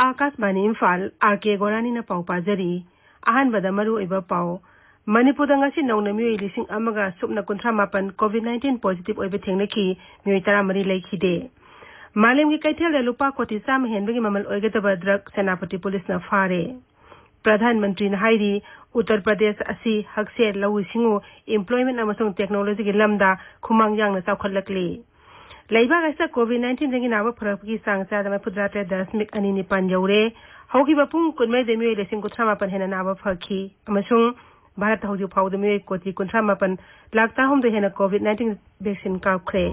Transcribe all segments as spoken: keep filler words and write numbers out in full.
ꯑꯥꯀꯥꯁꯕꯥꯅꯤ Imphal, R ꯀꯦ ꯒꯣꯔꯥꯅꯤꯅ ꯄꯥꯎ ꯄꯥꯖꯔꯤ꯫ ꯑꯍꯥꯟꯕꯗ ꯃꯔꯨꯑꯣꯏꯕ ꯄꯥꯎ꯫ ꯃꯅꯤꯄꯨꯔꯗ ꯉꯁꯤ ꯅꯧꯅ ꯃꯤꯑꯣꯏ ꯂꯤꯁꯤꯡ ꯑꯃꯒ ꯁꯨꯞꯅ ꯀꯨꯟꯊ꯭ꯔꯥ ꯃꯥꯄꯟ COVID nineteen positive ꯑꯣꯏꯕ ꯊꯦꯡꯅꯈꯤ, ꯃꯤꯑꯣꯏ ꯇꯔꯥꯃꯔꯤ ꯂꯩꯈꯤꯗꯦ꯫ ꯃꯥꯂꯦꯝꯒꯤ ꯀꯩꯊꯦꯜꯗ ꯂꯨꯄꯥ ꯀꯣꯇꯤ ꯆꯥꯝꯃ ꯍꯦꯟꯕꯒꯤ ꯃꯃꯜ ꯑꯣꯏꯒꯗꯕ ꯗ꯭ꯔꯒ ꯁꯦꯅꯥꯄꯇꯤ ꯄꯨꯂꯤꯁꯅ ꯐꯥꯔꯦ꯫ ꯄ꯭ꯔꯙꯥꯟ ꯃꯟꯇ꯭ꯔꯤꯅ ꯍꯥꯏꯔꯤ, ꯎꯠꯇꯔ ꯄ꯭ꯔꯗꯦꯁ ꯑꯁꯤ ꯍꯛꯁꯦꯜ, ꯂꯧꯎ ꯁꯤꯡꯎ, employment ꯑꯃꯁꯨꯡ technologyꯒꯤ ꯂꯝꯗ ꯈꯨꯃꯥꯡ ꯌꯥꯡꯅ ꯆꯥꯎꯈꯠꯂꯛꯂꯤ꯫ ꯂꯩꯕꯥꯛ ꯑꯁꯤꯗ COVID nineteenꯗꯒꯤ ꯅꯥꯕ ꯐꯔꯛꯄꯒꯤ ꯆꯥꯡ ꯆꯥꯗ ꯃꯔꯤꯐꯨꯇꯔꯥ ꯇꯔꯦꯠ ꯗꯁꯃꯤꯛ ꯑꯅꯤ ꯅꯤꯄꯥꯟ ꯌꯧꯔꯦ꯫ ꯍꯧꯈꯤꯕ ꯄꯨꯡ ꯀꯨꯟꯃꯔꯤꯗ ꯃꯤꯑꯣꯏ ꯂꯤꯁꯤꯡ ꯀꯨꯟꯊ꯭ꯔꯥ ꯃꯥꯄꯟ ꯍꯦꯟꯅ ꯅꯥꯕ ꯐꯈꯤ ꯑꯃꯁꯨꯡ ꯚꯥꯔꯠꯇ ꯍꯧꯖꯤꯛ ꯐꯥꯎꯕꯗ ꯃꯤꯑꯣꯏ ꯀꯣꯇꯤ ꯀꯨꯟꯊ꯭ꯔꯥ ꯃꯥꯄꯟ ꯂꯥꯈ ꯇꯔꯥꯍꯨꯝꯗꯣꯏ ꯍꯦꯟꯅ COVID nineteen vaccine ꯀꯥꯞꯈ꯭ꯔꯦ꯫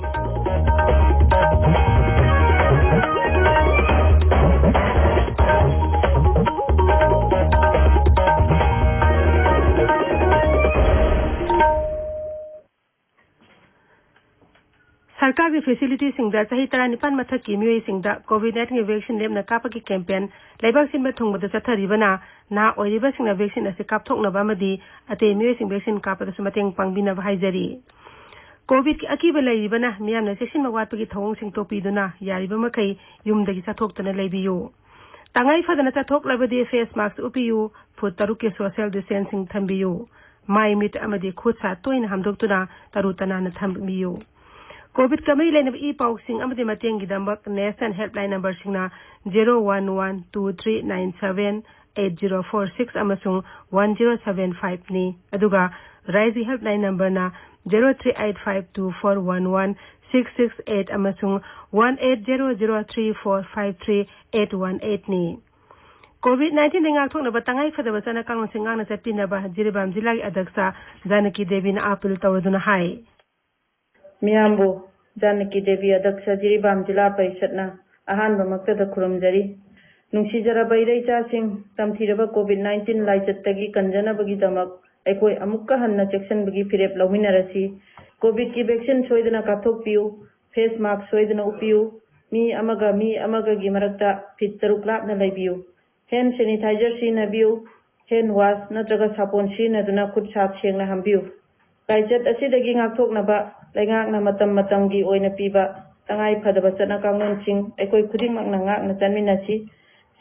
ꯁꯔꯀꯥꯔꯒꯤ facilityꯁꯤꯡꯗ ꯆꯍꯤ ꯇꯔꯥꯅꯤꯄꯥꯟ ꯃꯊꯛꯀꯤ ꯃꯤꯑꯣꯏꯁꯤꯡꯗ COVID nineteenꯒꯤ vaccine ꯂꯦꯞꯅ ꯀꯥꯞꯄꯒꯤ campaign ꯂꯩꯕꯥꯛ ꯁꯤꯟꯕ ꯊꯨꯡꯕꯗ ꯆꯠꯊꯔꯤꯕꯅ ꯅꯍꯥ ꯑꯣꯏꯔꯤꯕꯁꯤꯡꯅ vaccine ꯑꯁꯤ ꯀꯥꯞꯊꯣꯛꯅꯕ ꯑꯃꯗꯤ ꯑꯇꯩ ꯃꯤꯑꯣꯏꯁꯤꯡ vaccine ꯀꯥꯞꯄꯗꯁꯨ ꯃꯇꯦꯡ ꯄꯥꯡꯕꯤꯅꯕ ꯍꯥꯏꯖꯔꯤ꯫ COVIDꯀꯤ ꯑꯀꯤꯕ ꯂꯩꯔꯤꯕꯅ ꯃꯤꯌꯥꯝꯅ ꯆꯦꯛꯁꯤꯟꯕ ꯋꯥꯠꯄꯒꯤ ꯊꯧꯑꯣꯡꯁꯤꯡ ꯇꯣꯛꯄꯤꯗꯨꯅ ꯌꯥꯔꯤꯕ ꯃꯈꯩ ꯌꯨꯝꯗꯒꯤ ꯆꯠꯊꯣꯛꯇꯅ ꯂꯩꯕꯤꯌꯨ꯫ ꯇꯉꯥꯏ ꯐꯗꯅ ꯆꯠꯊꯣꯛꯂꯕꯗꯤ face mask ꯎꯞꯄꯤꯌꯨ, ꯐꯨꯠ ꯇꯔꯨꯛꯀꯤ social distancing ꯊꯝꯕꯤꯌꯨ꯫ ꯃꯥꯏ ꯃꯤꯠ ꯑꯃꯗꯤ ꯈꯨꯠ ꯁꯥ ꯇꯣꯏꯅ ꯍꯥꯝꯗꯣꯛꯇꯨꯅ ꯇꯔꯨ ꯇꯅꯥꯟꯅ ꯊꯝꯕꯤꯌꯨ꯫ COVIDꯀ ꯃꯔꯤ ꯂꯩꯅꯕ ꯏ ꯄꯥꯎꯁꯤꯡ ꯑꯃꯗꯤ ꯃꯇꯦꯡꯒꯤꯗꯃꯛ national helpline numberꯁꯤꯡꯅ zero one one two three nine seven eight zero four six ꯑꯃꯁꯨꯡ one zero seven fiveꯅꯤ꯫ ꯑꯗꯨꯒ ꯔꯥꯏꯖꯒꯤ helpline numberꯅ zero three eight five two four one one six six eight ꯑꯃꯁꯨꯡ one eight zero zero three four five three eight one eightꯅꯤ꯫ COVID nineteenꯗꯒꯤ ꯉꯥꯛꯊꯣꯛꯅꯕ ꯇꯉꯥꯏ ꯐꯗꯕ ꯆꯠꯅ ꯀꯥꯡꯂꯣꯟꯁꯤꯡ ꯉꯥꯛꯅ ꯆꯠꯄꯤꯅꯕ ꯖꯤꯔꯤꯕꯥꯝ ꯖꯤꯂꯥꯒꯤ ꯑꯗꯛꯁ ꯖꯥꯅꯀꯤ ꯗꯦꯕꯤꯅ appeal ꯇꯧꯔꯗꯨꯅ ꯍꯥꯏ꯫ ꯃꯤꯌꯥꯝꯕꯨ ꯖꯥꯅꯀꯤ ꯗꯦꯕꯤ ꯑꯗꯛꯁ ꯖꯤꯔꯤꯕꯥꯝ ꯖꯤꯂꯥ ꯄꯔꯤꯁꯠꯅ ꯑꯍꯥꯟꯕꯃꯛꯇꯗ ꯈꯨꯔꯨꯝꯖꯔꯤ꯫ ꯅꯨꯡꯁꯤꯖꯔꯕ ꯏꯔꯩꯆꯥꯁꯤꯡ, ꯇꯝꯊꯤꯔꯕ COVID nineteen ꯂꯥꯏꯆꯠꯇꯒꯤ ꯀꯟꯖꯅꯕꯒꯤꯗꯃꯛ ꯑꯩꯈꯣꯏ ꯑꯃꯨꯛꯀ ꯍꯟꯅ ꯆꯦꯛꯁꯤꯟꯕꯒꯤ ꯐꯤꯔꯦꯞ ꯂꯧꯃꯤꯟꯅꯔꯁꯤ꯫ COVIDꯀꯤ vaccine ꯁꯣꯏꯗꯅ ꯀꯥꯞꯊꯣꯛꯄꯤꯌꯨ, face mask ꯁꯣꯏꯗꯅ ꯎꯞꯄꯤꯌꯨ, ꯃꯤ ꯑꯃꯒ ꯃꯤ ꯑꯃꯒꯒꯤ ꯃꯔꯛꯇ feet ꯇꯔꯨꯛ ꯂꯥꯞꯅ ꯂꯩꯕꯤꯌꯨ꯫ Hand sanitizer ꯁꯤꯖꯤꯟꯅꯕꯤꯌꯨ꯫ Hand wash ꯅꯠꯇ꯭ꯔꯒ ꯁꯥꯄꯣꯟ ꯁꯤꯖꯤꯟꯅꯗꯨꯅ ꯈꯨꯠ ꯁꯥ ꯁꯦꯡꯅ ꯍꯥꯝꯕꯤꯌꯨ꯫ ꯂꯥꯏꯆꯠ ꯑꯁꯤꯗꯒꯤ ꯉꯥꯛꯊꯣꯛꯅꯕ ꯂꯩꯉꯥꯛꯅ ꯃꯇꯝ ꯃꯇꯝꯒꯤ ꯑꯣꯏꯅ ꯄꯤꯕ ꯇꯉꯥꯏ ꯐꯗꯕ ꯆꯠꯅ ꯀꯥꯡꯂꯣꯟꯁꯤꯡ ꯑꯩꯈꯣꯏ ꯈꯨꯗꯤꯡꯃꯛꯅ ꯉꯥꯛꯅ ꯆꯠꯃꯤꯟꯅꯁꯤ꯫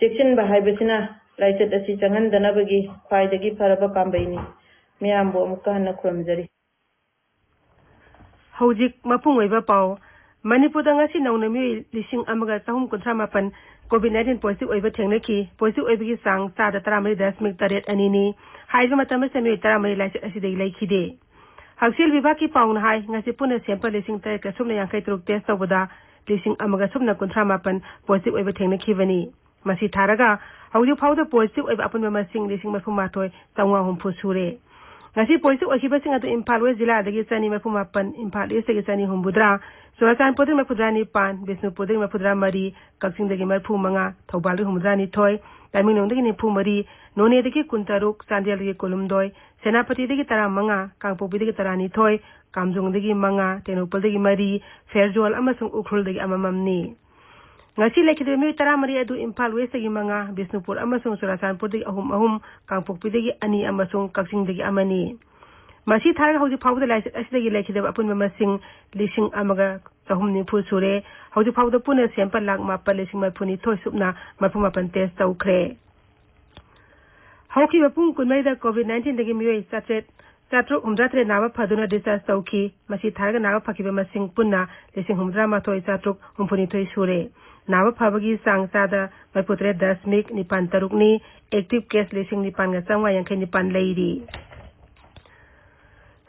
ꯆꯦꯛꯁꯤꯟꯕ ꯍꯥꯏꯕꯁꯤꯅ ꯂꯥꯏꯆꯠ ꯑꯁꯤ ꯆꯪꯍꯟꯗꯅꯕꯒꯤ ꯈ꯭ꯋꯥꯏꯗꯒꯤ ꯐꯔꯕ ꯄꯥꯝꯕꯩꯅꯤ꯫ ꯃꯤꯌꯥꯝꯕꯨ ꯑꯃꯨꯛꯀ ꯍꯟꯅ ꯈꯨꯔꯨꯝꯖꯔꯤ꯫ ꯍꯧꯖꯤꯛ ꯃꯄꯨꯡ ꯑꯣꯏꯕ ꯄꯥꯎ꯫ ꯃꯅꯤꯄꯨꯔꯗ ꯉꯁꯤ ꯅꯧꯅ ꯃꯤꯑꯣꯏ ꯂꯤꯁꯤꯡ ꯑꯃꯒ ꯆꯍꯨꯝ ꯀꯨꯟꯊ꯭ꯔꯥ ꯃꯥꯄꯟ COVID nineteen positive ꯑꯣꯏꯕ ꯊꯦꯡꯅꯈꯤ꯫ Positive ꯑꯣꯏꯕꯒꯤ ꯆꯥꯡ ꯆꯥꯗ ꯇꯔꯥꯃꯔꯤ ꯗꯁꯃꯤꯛ ꯇꯔꯦꯠ ꯑꯅꯤꯅꯤ꯫ ꯍꯥꯏꯔꯤꯕ ꯃꯇꯝ ꯑꯁꯤꯗ ꯃꯤꯑꯣꯏ ꯇꯔꯥꯃꯔꯤ ꯂꯥꯏꯆꯠ ꯑꯁꯤꯗꯒꯤ ꯂꯩꯈꯤꯗꯦ꯫ ꯍꯛꯁꯦꯜ ꯚꯤꯚꯥꯒꯀꯤ ꯄꯥꯎꯅ ꯍꯥꯏ, ꯉꯁꯤ ꯄꯨꯟꯅ sample ꯂꯤꯁꯤꯡ ꯇꯔꯦꯠꯀ ꯁꯨꯞꯅ ꯌꯥꯡꯈꯩ ꯇꯔꯨꯛ test ꯇꯧꯕꯗ ꯂꯤꯁꯤꯡ ꯑꯃꯒ ꯁꯨꯞꯅ ꯀꯨꯟꯊ꯭ꯔꯥ ꯃꯥꯄꯟ positive ꯑꯣꯏꯕ ꯊꯦꯡꯅꯈꯤꯕꯅꯤ꯫ ꯃꯁꯤ ꯊꯥꯔꯒ ꯍꯧꯖꯤꯛ ꯐꯥꯎꯕꯗ positive ꯑꯣꯏꯕ ꯑꯄꯨꯟꯕ ꯃꯁꯤꯡ ꯂꯤꯁꯤꯡ ꯃꯔꯤꯐꯨ ꯃꯥꯊꯣꯏ ꯆꯥꯝꯃꯉꯥ ꯍꯨꯝꯐꯨ ꯁꯨꯔꯦ꯫ ꯉꯁꯤ positive ꯑꯣꯏꯈꯤꯕꯁꯤꯡ ꯑꯗꯨ ꯏꯝꯐꯥꯜ West ꯖꯤꯂꯥꯗꯒꯤ ꯆꯅꯤ ꯃꯔꯤꯐꯨ ꯃꯥꯄꯟ, ꯏꯝꯐꯥꯜ East ꯇꯒꯤ ꯆꯅꯤ ꯍꯨꯝꯐꯨꯇꯔꯥ, ꯆꯨꯔꯆꯥꯟꯄꯨꯔꯗꯒꯤ ꯃꯔꯤꯐꯨꯇꯔꯥ ꯅꯤꯄꯥꯟ, ꯕꯤꯁꯅꯨꯄꯨꯔꯗꯒꯤ ꯃꯔꯤꯐꯨꯇꯔꯥ ꯃꯔꯤ, ꯀꯛꯆꯤꯡꯗꯒꯤ ꯃꯔꯤꯐꯨ ꯃꯉꯥ, ꯊꯧꯕꯥꯜꯗꯒꯤ ꯍꯨꯝꯐꯨꯇꯔꯥ ꯅꯤꯊꯣꯏ, ꯇꯃꯦꯡꯂꯣꯡꯗꯒꯤ ꯅꯤꯐꯨ ꯃꯔꯤ, ꯅꯣꯅꯦꯗꯒꯤ ꯀꯨꯟꯇꯔꯨꯛ, ꯆꯥꯟꯗꯦꯜꯗꯒꯤ ꯀꯨꯟꯍꯨꯝꯗꯣꯏ, ꯁꯦꯅꯥꯄꯇꯤꯗꯒꯤ ꯇꯔꯥꯃꯉꯥ, ꯀꯥꯡꯄꯣꯛꯄꯤꯗꯒꯤ ꯇꯔꯥꯅꯤꯊꯣꯏ, ꯀꯥꯝꯖꯣꯡꯗꯒꯤ ꯃꯉꯥ, ꯇꯦꯡꯅꯧꯄꯜꯗꯒꯤ ꯃꯔꯤ, ꯐꯦꯔꯖꯣꯜ ꯑꯃꯁꯨꯡ ꯎꯈ꯭ꯔꯨꯜꯗꯒꯤ ꯑꯃꯃꯝꯅꯤ꯫ ꯉꯁꯤ ꯂꯩꯈꯤꯗꯕ ꯃꯤꯑꯣꯏ ꯇꯔꯥꯃꯔꯤ ꯑꯗꯨ ꯏꯝꯐꯥꯜ West ꯇꯒꯤ ꯃꯉꯥ, ꯕꯤꯁꯅꯨꯄꯨꯔ ꯑꯃꯁꯨꯡ ꯆꯨꯔꯆꯥꯟꯄꯨꯔꯗꯒꯤ ꯑꯍꯨꯝ ꯑꯍꯨꯝ, ꯀꯥꯡꯄꯣꯛꯄꯤꯗꯒꯤ ꯑꯅꯤ ꯑꯃꯁꯨꯡ ꯀꯛꯆꯤꯡꯗꯒꯤ ꯑꯃꯅꯤ꯫ ꯃꯁꯤ ꯊꯥꯔꯒ ꯍꯧꯖꯤꯛ ꯐꯥꯎꯕꯗ ꯂꯥꯏꯆꯠ ꯑꯁꯤꯗꯒꯤ ꯂꯩꯈꯤꯗꯕ ꯑꯄꯨꯟꯕ ꯃꯁꯤꯡ ꯂꯤꯁꯤꯡ ꯑꯃꯒ ꯆꯍꯨꯝ ꯅꯤꯐꯨ ꯁꯨꯔꯦ꯫ ꯍꯧꯖꯤꯛ ꯐꯥꯎꯕꯗ ꯄꯨꯟꯅ sample ꯂꯥꯈ ꯃꯥꯄꯟ ꯂꯤꯁꯤꯡ ꯃꯔꯤꯐꯨ ꯅꯤꯊꯣꯏ ꯁꯨꯞꯅ ꯃꯔꯤꯐꯨ ꯃꯥꯄꯟ test ꯇꯧꯈ꯭ꯔꯦ꯫ ꯍꯧꯈꯤꯕ ꯄꯨꯡ ꯀꯨꯟꯃꯔꯤꯗ COVID nineteen ꯗꯒꯤ ꯃꯤꯑꯣꯏ ꯆꯥꯇ꯭ꯔꯦꯠ, ꯆꯥꯇ꯭ꯔꯨꯛ ꯍꯨꯝꯐꯨꯇꯔꯥ ꯇꯔꯦꯠ ꯅꯥꯕ ꯐꯗꯨꯅ discharge ꯇꯧꯈꯤ꯫ ꯃꯁꯤ ꯊꯥꯔꯒ ꯅꯥꯕ ꯐꯈꯤꯕ ꯃꯁꯤꯡ ꯄꯨꯟꯅ ꯂꯤꯁꯤꯡ ꯍꯨꯝꯐꯨꯇꯔꯥ ꯃꯥꯊꯣꯏ ꯆꯥꯇ꯭ꯔꯨꯛ ꯍꯨꯝꯐꯨ ꯅꯤꯊꯣꯏ ꯁꯨꯔꯦ꯫ ꯅꯥꯕ ꯐꯕꯒꯤ ꯆꯥꯡ ꯆꯥꯗ ꯃꯔꯤꯐꯨꯇꯔꯦꯠ ꯗꯁꯃꯤꯛ ꯅꯤꯄꯥꯟ ꯇꯔꯨꯛꯅꯤ꯫ Active case ꯂꯤꯁꯤꯡ ꯅꯤꯄꯥꯟꯒ ꯆꯥꯝꯃꯉꯥ ꯌꯥꯡꯈꯩ ꯅꯤꯄꯥꯟ ꯂꯩꯔꯤ꯫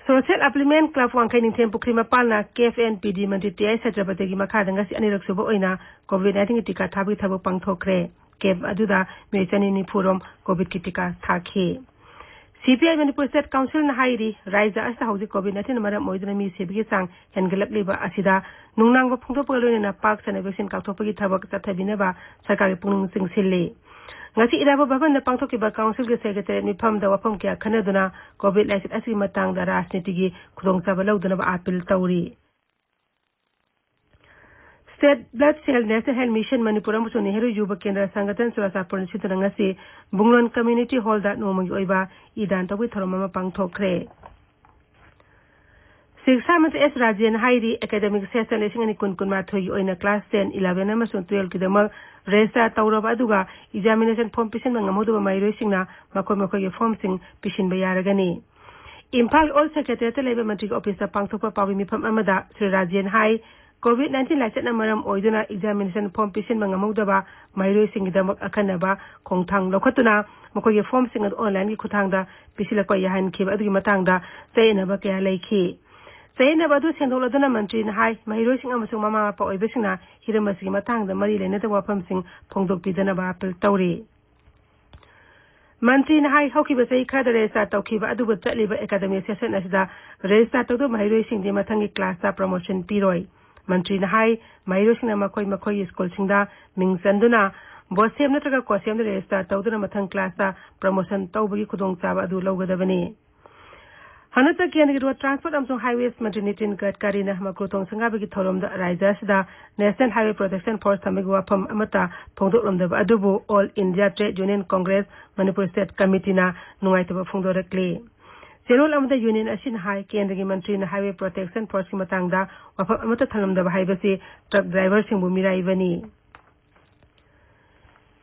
Social Upliftment Club ꯋꯥꯡꯈꯩ ꯅꯤꯡꯊꯦꯝ ꯄꯨꯈ꯭ꯔꯤ ꯃꯄꯥꯜꯅ CAF and PD Mantri T ꯑꯥꯏ ꯁꯇ꯭ꯔꯄꯇꯤꯒꯤ ꯃꯈꯥꯗ ꯉꯁꯤ ꯑꯅꯤꯔꯛ ꯁꯨꯕ ꯑꯣꯏꯅ COVID nineteen ꯒꯤ ꯇꯤꯀꯥ ꯊꯥꯕꯒꯤ ꯊꯕꯛ ꯄꯥꯡꯊꯣꯛꯈ꯭ꯔꯦ꯫ CAF ꯑꯗꯨꯗ ꯃꯤꯑꯣꯏ ꯆꯅꯤ ꯅꯤꯐꯨ ꯔꯣꯝ COVID ꯀꯤ ꯇꯤꯀꯥ ꯊꯥꯈꯤ꯫ CPI Manipur State Council ꯅ ꯍꯥꯏꯔꯤ, ꯔꯥꯖ꯭ꯌ ꯑꯁꯤꯗ ꯍꯧꯖꯤꯛ COVID nineteen ꯅ ꯃꯔꯝ ꯑꯣꯏꯗꯨꯅ ꯃꯤ ꯁꯤꯕꯒꯤ ꯆꯥꯡ ꯍꯦꯟꯒꯠꯂꯛꯂꯤꯕ ꯑꯁꯤꯗ ꯅꯨꯡꯅꯥꯡꯕ ꯐꯣꯡꯗꯣꯛꯄꯒ ꯂꯣꯏꯅꯅ ꯄꯥꯛ ꯁꯟꯅ vaccine ꯀꯥꯞꯊꯣꯛꯄꯒꯤ ꯊꯕꯛ ꯆꯠꯊꯕꯤꯅꯕ ꯁꯔꯀꯥꯔꯒꯤ ꯄꯨꯛꯅꯤꯡ ꯆꯤꯡꯁꯤꯜꯂꯤ꯫ ꯉꯁꯤ ꯏꯔꯥꯕꯣꯠ ꯚꯕꯟꯗ ꯄꯥꯡꯊꯣꯛꯈꯤꯕ council ꯒꯤ secretariat ꯃꯤꯐꯝꯗ ꯋꯥꯐꯝ ꯀꯌꯥ ꯈꯟꯅꯗꯨꯅ COVID ꯂꯥꯏꯆꯠ ꯑꯁꯤꯒꯤ ꯃꯇꯥꯡꯗ ꯔꯥꯖꯅꯤꯇꯤꯒꯤ ꯈꯨꯗꯣꯡꯆꯥꯕ ꯂꯧꯗꯅꯕ ꯑꯥꯄꯤꯜ ꯇꯧꯔꯤ꯫ State Blood Cell National Health Mission Manipur ꯑꯃꯁꯨꯡ ꯅꯦꯍꯔꯨ ꯌꯨꯕ ꯀꯦꯟꯗ꯭ꯔ ꯁꯪꯒꯇꯟ ꯆꯨꯔꯥꯆꯥꯟꯄꯨꯔꯅ ꯁꯤꯟꯗꯨꯅ ꯉꯁꯤ ꯕꯨꯡꯂꯣꯟ Community Hall ꯗ ꯅꯣꯡꯃꯒꯤ ꯑꯣꯏꯕ ꯏ ꯗꯥꯟ ꯇꯧꯕꯒꯤ ꯊꯧꯔꯝ ꯑꯃ ꯄꯥꯡꯊꯣꯛꯈ꯭ꯔꯦ꯫ ꯁꯤꯛꯁꯥ ꯃꯟꯇ꯭ꯔꯤ ꯑꯦꯁ ꯔꯥꯖꯦꯟ ꯍꯥꯏꯔꯤ, ꯑꯦꯀꯥꯗꯃꯤꯛ ꯁꯦꯁꯟ ꯂꯤꯁꯤꯡ ꯑꯅꯤ ꯀꯨꯟ ꯀꯨꯟꯃꯥꯊꯣꯏꯒꯤ ꯑꯣꯏꯅ ꯀ꯭ꯂꯥꯁ ꯇꯦꯟ, ꯏꯂꯦꯚꯦꯟ ꯑꯃꯁꯨꯡ ꯇꯨꯌꯦꯜꯐꯀꯤꯗꯃꯛ ꯔꯦꯖꯤꯁꯇꯥꯔ ꯇꯧꯔꯕ ꯑꯗꯨꯒ ꯑꯦꯛꯖꯥꯃꯤꯅꯦꯁꯟ ꯐꯣꯔꯝ ꯄꯤꯁꯤꯟꯕ ꯉꯝꯍꯧꯗꯕ ꯃꯍꯩꯔꯣꯏꯁꯤꯡꯅ ꯃꯈꯣꯏ ꯃꯈꯣꯏꯒꯤ ꯐꯣꯔꯝꯁꯤꯡ ꯄꯤꯁꯤꯟꯕ ꯌꯥꯔꯒꯅꯤ꯫ ꯏꯝꯐꯥꯜ ꯑꯣꯜ ꯁꯦꯀ꯭ꯔꯦꯇꯦꯔꯤꯌꯦꯠꯇ ꯂꯩꯕ ꯃꯟꯇ꯭ꯔꯤꯒꯤ ꯑꯣꯐꯤꯁꯇ ꯄꯥꯡꯊꯣꯛꯄ ꯄꯥꯎꯃꯤ ꯃꯤꯐꯝ ꯑꯃꯗ ꯁ꯭ꯔꯤ ꯔꯥꯖꯦꯟ ꯍꯥꯏ, ꯀꯣꯚꯤꯗ ꯅꯥꯏꯟꯇꯤꯟ ꯂꯥꯏꯆꯠꯅ ꯃꯔꯝ ꯑꯣꯏꯗꯨꯅ ꯑꯦꯛꯖꯥꯃꯤꯅꯦꯁꯟ ꯐꯣꯔꯝ ꯄꯤꯁꯤꯟꯕ ꯉꯝꯍꯧꯗꯕ ꯃꯍꯩꯔꯣꯏꯁꯤꯡꯒꯤꯗꯃꯛ ꯑꯈꯟꯅꯕ ꯈꯣꯡꯊꯥꯡ ꯂꯧꯈꯠꯇꯨꯅ ꯃꯈꯣꯏꯒꯤ ꯐꯣꯔꯝꯁꯤꯡ ꯑꯗꯨ ꯑꯣꯟꯂꯥꯏꯟꯒꯤ ꯈꯨꯠꯊꯥꯡꯗ ꯄꯤꯁꯤꯜꯂꯛꯄ ꯌꯥꯍꯟꯈꯤꯕ ꯑꯗꯨꯒꯤ ꯃꯇꯥꯡꯗ ꯆꯌꯦꯠꯅꯕ ꯀꯌꯥ ꯂꯩꯈꯤ꯫ ꯆꯌꯦꯠꯅꯕ ꯑꯗꯨ ꯁꯦꯡꯗꯣꯛꯂꯗꯨꯅ ꯃꯟꯇ꯭ꯔꯤꯅ ꯍꯥꯏ, ꯃꯍꯩꯔꯣꯏꯁꯤꯡ ꯑꯃꯁꯨꯡ ꯃꯃꯥ ꯃꯄꯥ ꯑꯣꯏꯕꯁꯤꯡꯅ ꯍꯤꯔꯝ ꯑꯁꯤꯒꯤ ꯃꯇꯥꯡꯗ ꯃꯔꯤ ꯂꯩꯅꯗꯕ ꯋꯥꯐꯝꯁꯤꯡ ꯐꯣꯡꯗꯣꯛꯄꯤꯗꯅꯕ ꯑꯥꯄꯤꯜ ꯇꯧꯔꯤ꯫ ꯃꯟꯇ꯭ꯔꯤꯅ ꯍꯥꯏ, ꯍꯧꯈꯤꯕ ꯆꯍꯤ ꯈꯔꯗ ꯔꯦꯖꯤꯁꯇꯥꯔ ꯇꯧꯈꯤꯕ ꯑꯗꯨꯕꯨ ꯆꯠꯂꯤꯕ ꯑꯦꯀꯥꯗꯃꯤꯛ ꯁꯦꯁꯟ ꯑꯁꯤꯗ ꯔꯦꯖꯤꯁꯇꯥꯔ ꯇꯧꯗꯕ ꯃꯍꯩꯔꯣꯏꯁꯤꯡꯗꯤ ꯃꯊꯪꯒꯤ ꯀ꯭ꯂꯥꯁꯇ ꯄ꯭ꯔꯃꯣꯁꯟ ꯄꯤꯔꯣꯏ꯫ ꯃꯟꯇ꯭ꯔꯤꯅ ꯍꯥꯏ, ꯃꯍꯩꯔꯣꯏꯁꯤꯡꯅ ꯃꯈꯣꯏ ꯃꯈꯣꯏꯒꯤ ꯁ꯭ꯀꯨꯜꯁꯤꯡꯗ ꯃꯤꯡ ꯆꯟꯗꯨꯅ ꯕꯣꯁꯦꯝ ꯅꯠꯇ꯭ꯔꯒ ꯀꯣꯁꯦꯝꯗ ꯔꯦꯖꯤꯁꯇꯥꯔ ꯇꯧꯗꯨꯅ ꯃꯊꯪ ꯀ꯭ꯂꯥꯁꯇ ꯄ꯭ꯔꯃꯣꯁꯟ ꯇꯧꯕꯒꯤ ꯈꯨꯗꯣꯡꯆꯥꯕ ꯑꯗꯨ ꯂꯧꯒꯗꯕꯅꯤ꯫ ꯍꯟꯗꯛꯇ ꯀꯦꯟꯗ꯭ꯔꯒꯤ ꯔꯣꯗ ꯇ꯭ꯔꯥꯟꯁꯄꯣꯔꯠ ꯑꯃꯁꯨꯡ ꯍꯥꯏꯋꯦꯁ ꯃꯟꯇ꯭ꯔꯤ ꯅꯤꯇꯤꯟ ꯒꯗꯀꯥꯔꯤꯅ ꯃꯀ꯭ꯔꯨ ꯊꯣꯡ ꯁꯪꯒꯥꯕꯒꯤ ꯊꯧꯔꯝꯗ ꯔꯥꯖ꯭ꯌ ꯑꯁꯤꯗ ꯅꯦꯁꯅꯦꯜ ꯍꯥꯏꯋꯦ ꯄ꯭ꯔꯣꯇꯦꯛꯁꯟ ꯐꯣꯔꯁ ꯊꯝꯕꯒꯤ ꯋꯥꯐꯝ ꯑꯃꯠꯇ ꯐꯣꯡꯗꯣꯛꯂꯝꯗꯕ ꯑꯗꯨꯕꯨ all India trade union congress Manipur state ꯀꯃꯤꯇꯤꯅ ꯅꯨꯡꯉꯥꯏꯇꯕ ꯐꯣꯡꯗꯣꯔꯛꯂꯤ꯫ ꯆꯦꯔꯣꯜ ꯑꯃꯗ ꯌꯨꯅꯤꯌꯟ ꯑꯁꯤꯅ ꯍꯥꯏ, ꯀꯦꯟꯗ꯭ꯔꯒꯤ ꯃꯟꯇ꯭ꯔꯤꯅ ꯍꯥꯏꯋꯦ ꯄ꯭ꯔꯣꯇꯦꯛꯁꯟ ꯐꯣꯔꯁꯀꯤ ꯃꯇꯥꯡꯗ ꯋꯥꯐꯝ ꯑꯃꯠꯇ ꯊꯝꯂꯝꯗꯕ ꯍꯥꯏꯕꯁꯤ ꯇ꯭ꯔꯛ ꯗ꯭ꯔꯥꯏꯚꯔꯁꯤꯡꯕꯨ ꯃꯤꯔꯥꯏꯕꯅꯤ꯫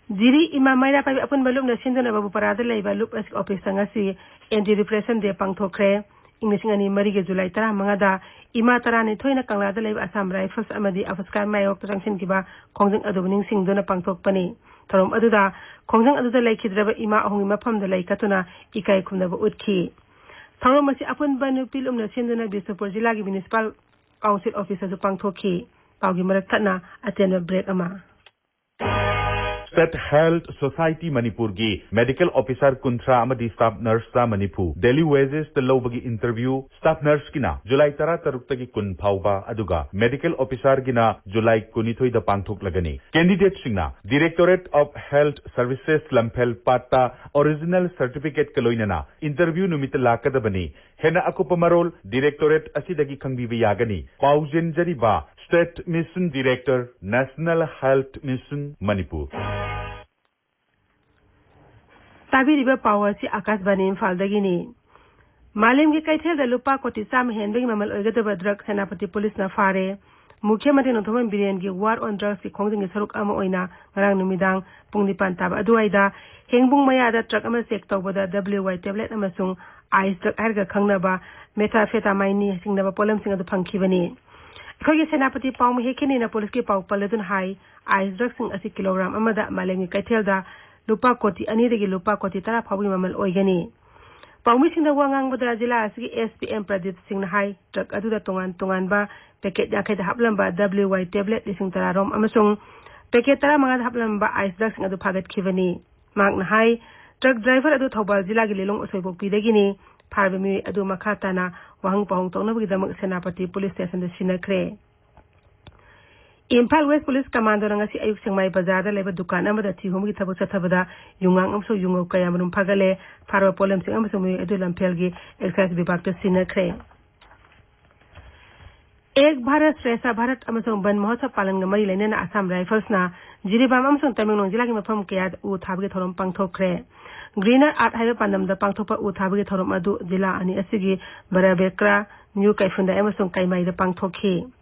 ꯖꯤꯔꯤ ꯏꯃꯥ ꯃꯩꯔꯥ ꯄꯥꯏꯕꯤ ꯑꯄꯨꯟꯕ ꯂꯨꯞꯅ ꯁꯤꯟꯗꯨꯅ ꯕꯕꯨꯄꯥꯔꯥꯗ ꯂꯩꯕ ꯂꯨꯞ ꯑꯁꯤꯒꯤ ꯑꯣꯐꯤꯁꯇ ꯉꯁꯤ ꯑꯦꯟꯇꯤ ꯔꯤꯄ꯭ꯔꯦꯁꯟ ꯗꯦ ꯄꯥꯡꯊꯣꯛꯈ꯭ꯔꯦ꯫ ꯏꯪ ꯂꯤꯁꯤꯡ ꯑꯅꯤ ꯃꯔꯤꯒꯤ ꯖꯨꯂꯥꯏ ꯇꯔꯥꯃꯉꯥꯗ ꯏꯃꯥ ꯇꯔꯥꯅꯤꯊꯣꯏꯅ ꯀꯪꯂꯥꯗ ꯂꯩꯕ ꯑꯁꯥꯝ ꯔꯥꯏꯐꯜꯁ ꯑꯃꯗꯤ ꯑꯐꯁꯀꯥꯟ ꯃꯥꯌꯣꯛꯇ ꯆꯪꯁꯤꯟꯈꯤꯕ ꯈꯣꯡꯖꯪ ꯑꯗꯨꯕꯨ ꯅꯤꯡꯁꯤꯡꯗꯨꯅ ꯄꯥꯡꯊꯣꯛꯄꯅꯤ꯫ ꯊꯧꯔꯝ ꯑꯗꯨꯗ ꯈꯣꯡꯖꯪ ꯑꯗꯨꯗ ꯂꯩꯈꯤꯗ꯭ꯔꯕ ꯏꯃꯥ ꯑꯍꯨꯝꯒꯤ ꯃꯐꯝꯗ ꯂꯩ ꯀꯠꯇꯨꯅ ꯏꯀꯥꯏ ꯈꯨꯝꯅꯕ ꯎꯠꯈꯤ꯫ ꯊꯧꯔꯝ ꯑꯁꯤ ꯑꯄꯨꯟꯕ ꯅꯨꯄꯤ ꯂꯨꯞꯅ ꯁꯤꯟꯗꯨꯅ ꯕꯤꯁꯅꯨꯄꯨꯔ ꯖꯤꯂꯥꯒꯤ ꯃ꯭ꯌꯨꯅꯤꯁꯤꯄꯥꯜ ꯀꯥꯎꯟꯁꯤꯜ ꯑꯣꯐꯤꯁꯇꯁꯨ ꯄꯥꯡꯊꯣꯛꯈꯤ꯫ ꯄꯥꯎꯒꯤ ꯃꯔꯛ ꯊꯠꯅ ꯑꯇꯦꯟꯕ ꯕ꯭ꯔꯦꯛ ꯑꯃ꯫ ꯁ꯭ꯇꯦꯠ ꯍꯦꯜꯊ ꯁꯣꯁꯥꯏꯇꯤ ꯃꯅꯤꯄꯨꯔꯒꯤ ꯃꯦꯗꯤꯀꯦꯜ ꯑꯣꯐꯤꯁꯥꯔ ꯀꯨꯟꯊ꯭ꯔꯥ ꯑꯃꯗꯤ ꯁ꯭ꯇꯥꯐ ꯅꯔꯁ ꯆꯥꯝꯃ ꯅꯤꯐꯨ ꯗꯦꯂꯤ ꯋꯦꯖꯦꯁꯇ ꯂꯧꯕꯒꯤ ꯏꯟꯇꯔꯚ꯭ꯌꯨ ꯁ꯭ꯇꯥꯐ ꯅꯔꯁꯀꯤꯅ ꯖꯨꯂꯥꯏ ꯇꯔꯥꯇꯔꯨꯛꯇꯒꯤ ꯀꯨꯟ ꯐꯥꯎꯕ, ꯑꯗꯨꯒ ꯃꯦꯗꯤꯀꯦꯜ ꯑꯣꯐꯤꯁꯥꯔꯒꯤꯅ ꯖꯨꯂꯥꯏ ꯀꯨꯟꯅꯤꯊꯣꯏꯗ ꯄꯥꯡꯊꯣꯛꯂꯒꯅꯤ꯫ ꯀꯦꯟꯗꯤꯗꯦꯠꯁꯤꯡꯅ directorate of health services Lamphel ꯄꯥꯠꯇ ꯑꯣꯔꯤꯖꯤꯅꯦꯜ ꯁꯔꯇꯤꯐꯤꯀꯦꯠꯀ ꯂꯣꯏꯅꯅ ꯏꯟꯇꯔꯚ꯭ꯌꯨ ꯅꯨꯃꯤꯠꯇ ꯂꯥꯛꯀꯗꯕꯅꯤ꯫ ꯍꯦꯟꯅ ꯑꯀꯨꯞꯄ ꯃꯔꯣꯜ ꯗꯤꯔꯦꯛꯇꯣꯔꯦꯠ ꯑꯁꯤꯗꯒꯤ ꯈꯪꯕꯤꯕ ꯌꯥꯒꯅꯤ꯫ ꯄꯥꯎꯖꯦꯟꯖꯔꯤꯕ state mission director, national health mission, Manipur. ꯇꯥꯕꯤꯔꯤꯕ ꯄꯥꯎ ꯑꯁꯤ ꯑꯥꯀꯥꯁꯕꯥꯅꯤ ꯏꯝꯐꯥꯜꯗꯒꯤꯅꯤ꯫ ꯃꯥꯂꯦꯝꯒꯤ ꯀꯩꯊꯦꯜꯗ ꯂꯨꯄꯥ ꯀꯣꯇꯤ ꯆꯥꯝꯃ ꯍꯦꯟꯕꯒꯤ ꯃꯃꯜ ꯑꯣꯏꯒꯗꯕ ꯗ꯭ꯔꯒ ꯁꯦꯅꯥꯄꯇꯤ ꯄꯨꯂꯤꯁꯅ ꯐꯥꯔꯦ꯫ ꯃꯨꯈ꯭ꯌ ꯃꯟꯇ꯭ꯔꯤ ꯅꯣꯡꯊꯣꯝꯕꯝ ꯕꯤꯔꯦꯟꯒꯤ ꯋꯥꯔ ꯑꯣꯟ ꯗ꯭ꯔꯒꯁꯀꯤ ꯈꯣꯡꯖꯪꯒꯤ ꯁꯔꯨꯛ ꯑꯃ ꯑꯣꯏꯅ ꯉꯔꯥꯡ ꯅꯨꯃꯤꯗꯥꯡ ꯄꯨꯡ ꯅꯤꯄꯥꯟ ꯇꯥꯕ ꯑꯗꯨꯋꯥꯏꯗ ꯍꯦꯡꯕꯨꯡ ꯃꯌꯥꯗ ꯇ꯭ꯔꯛ ꯑꯃ ꯆꯦꯛ ꯇꯧꯕꯗ W Y tablet ꯑꯃꯁꯨꯡ ice drug ꯍꯥꯏꯔꯒ ꯈꯪꯅꯕ methamphetamine ꯆꯤꯡꯅꯕ ꯄꯣꯠꯂꯝꯁꯤꯡ ꯑꯗꯨ ꯐꯪꯈꯤꯕꯅꯤ꯫ ꯑꯩꯈꯣꯏꯒꯤ ꯁꯦꯅꯥꯄꯇꯤ ꯄꯥꯎꯃꯤ ꯍꯦꯛꯈꯤꯅꯤꯅ ꯄꯨꯂꯤꯁꯀꯤ ꯄꯥꯎ ꯄꯜꯂꯗꯨꯅ ꯍꯥꯏ, ice drugꯁꯤꯡ ꯑꯁꯤ ꯀꯤꯂꯣꯒ꯭ꯔꯥꯝ ꯑꯃꯗ ꯃꯥꯂꯦꯝꯒꯤ ꯀꯩꯊꯦꯜꯗ ꯂꯨꯄꯥ ꯀꯣꯇꯤ ꯑꯅꯤꯗꯒꯤ ꯂꯨꯄꯥ ꯀꯣꯇꯤ ꯇꯔꯥ ꯐꯥꯎꯕꯒꯤ ꯃꯃꯜ ꯑꯣꯏꯒꯅꯤ꯫ ꯄꯥꯎꯃꯤꯁꯤꯡꯗ ꯋꯥ ꯉꯥꯡꯕꯗ ꯖꯤꯂꯥ ꯑꯁꯤꯒꯤ S P M ꯄ꯭ꯔꯗꯤꯞ ꯁꯤꯡꯅ ꯍꯥꯏ, ꯇ꯭ꯔꯛ ꯑꯗꯨꯗ ꯇꯣꯉꯥꯟ ꯇꯣꯉꯥꯟꯕ ꯄꯦꯀꯦꯠ ꯌꯥꯡꯈꯩꯗ ꯍꯥꯞꯂꯝꯕ W Y tablet ꯂꯤꯁꯤꯡ ꯇꯔꯥ ꯔꯣꯝ ꯑꯃꯁꯨꯡ ꯄꯦꯀꯦꯠ ꯇꯔꯥꯃꯉꯥꯗ ꯍꯥꯞꯂꯝꯕ ice drugꯁꯤꯡ ꯑꯗꯨ ꯐꯥꯒꯠꯈꯤꯕꯅꯤ꯫ ꯃꯍꯥꯛꯅ ꯍꯥꯏ, ꯇ꯭ꯔꯛ ꯗ꯭ꯔꯥꯏꯚꯔ ꯑꯗꯨ ꯊꯧꯕꯥꯜ ꯖꯤꯂꯥꯒꯤ ꯂꯤꯂꯣꯡ ꯎꯁꯣꯏꯄꯣꯛꯄꯤꯗꯒꯤꯅꯤ꯫ ꯐꯥꯔꯕ ꯃꯤꯑꯣꯏ ꯑꯗꯨ ꯃꯈꯥ ꯇꯥꯅ ꯋꯥꯍꯪ ꯄꯥꯎꯍꯪ ꯇꯧꯅꯕꯒꯤꯗꯃꯛ ꯁꯦꯅꯥꯄꯇꯤ ꯄꯨꯂꯤꯁ ꯁ꯭ꯇꯦꯁꯟꯗ ꯁꯤꯟꯅꯈ꯭ꯔꯦ꯫ ꯏꯝꯐꯥꯜ ꯋꯦꯁ ꯄꯨꯂꯤꯁ ꯀꯃꯥꯟꯗꯣꯅ ꯉꯁꯤ ꯑꯌꯨꯛ ꯁꯦꯛꯃꯥꯏ ꯕꯖꯥꯔꯗ ꯂꯩꯕ ꯗꯨꯀꯥꯟ ꯑꯃꯗ ꯊꯤ ꯍꯨꯝꯕꯒꯤ ꯊꯕꯛ ꯆꯠꯊꯕꯗ ꯌꯨꯉꯥꯡ ꯑꯃꯁꯨꯡ ꯌꯨꯉꯧ ꯀꯌꯥ ꯃꯔꯨꯝ ꯐꯥꯒꯠꯂꯦ꯫ ꯐꯥꯔꯕ ꯄꯣꯠꯂꯝꯁꯤꯡ ꯑꯃꯁꯨꯡ ꯃꯤꯑꯣꯏ ꯑꯗꯨ ꯂꯝꯐꯦꯜꯒꯤ ꯑꯦꯛꯁꯥꯏꯖ ꯕꯤꯚꯥꯒꯇ ꯁꯤꯟꯅꯈ꯭ꯔꯦ꯫ ꯑꯦꯛ ꯚꯥꯔꯠ ꯁ꯭ꯔꯦꯁꯊ ꯚꯥꯔꯠ ꯑꯃꯁꯨꯡ ꯕꯟ ꯃꯍꯣꯠꯁꯕ ꯄꯥꯂꯟꯒ ꯃꯔꯤ ꯂꯩꯅꯅ ꯑꯁꯥꯝ ꯔꯥꯏꯐꯜꯁꯅ ꯖꯤꯔꯤꯕꯥꯝ ꯑꯃꯁꯨꯡ ꯇꯃꯦꯡꯂꯣꯡ ꯖꯤꯂꯥꯒꯤ ꯃꯐꯝ ꯀꯌꯥꯗ ꯎ ꯊꯥꯕꯒꯤ ꯊꯧꯔꯝ ꯄꯥꯡꯊꯣꯛꯈ꯭ꯔꯦ꯫ Greener Earth ꯍꯥꯏꯕ ꯄꯥꯟꯗꯝꯗ ꯄꯥꯡꯊꯣꯛꯄ ꯎ ꯊꯥꯕꯒꯤ ꯊꯧꯔꯝ ꯑꯗꯨ ꯖꯤꯂꯥ ꯑꯅꯤ ꯑꯁꯤꯒꯤ ꯕꯔꯥꯕꯦꯀ꯭ꯔꯥ, ꯅ꯭ꯌꯨ ꯀꯩꯐꯨꯟꯗꯥꯏ ꯑꯃꯁꯨꯡ ꯀꯩꯃꯥꯏꯗ ꯄꯥꯡꯊꯣꯛꯈꯤ꯫